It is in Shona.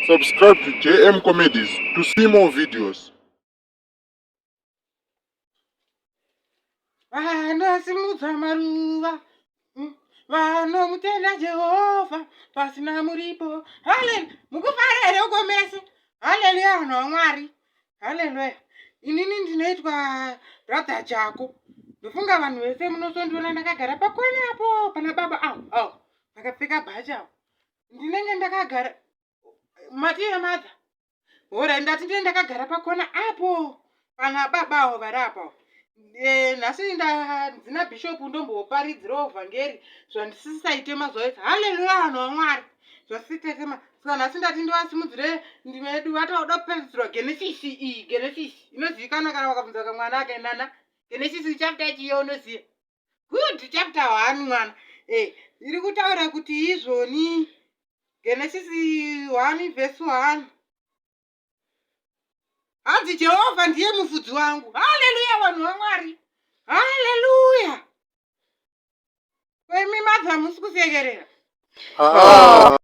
Subscribe to JM Comedies to see more videos. Vanosimudza maruva mm, vanomutenda Jehovha pasina muripo. Haleluya! Mukufara here uko mese? Haleluya vanhu vaMwari. Haleluya. Inini ndinoitwa brother Jako. Ndofunga vanhu vese munosondiona ndakagara pakona apo pana baba awo awo vakapfeka bhachi awo. Ndinenge ndakagara mati yemadha. Hora ndati ndinenge ndakagara pakona apo pana baba awo vari apo. Eh, nhasi ndadzina bishop ndomboparidzirawo vhangeri zvandisisaite mazuva ese. Haleluya vanhu vaMwari. Zvasitetema. Saka nhasi ndati ndivasimudzire ndima yedu vatoda kupedzisirwa Genesis iyi Genesis inozivikanwa kana wakabvunza kamwana akaendana Genesis chapter chiyo unoziva. Good chapter 1 mwana. Eh, iri kutaura kuti izvoni Genesis 1 verse 1. Hanzi Jehovha ndiye mufudzi wangu. Haleluya vanhu vaMwari. Haleluya. Ko imi madha musi kusekerera. Ah.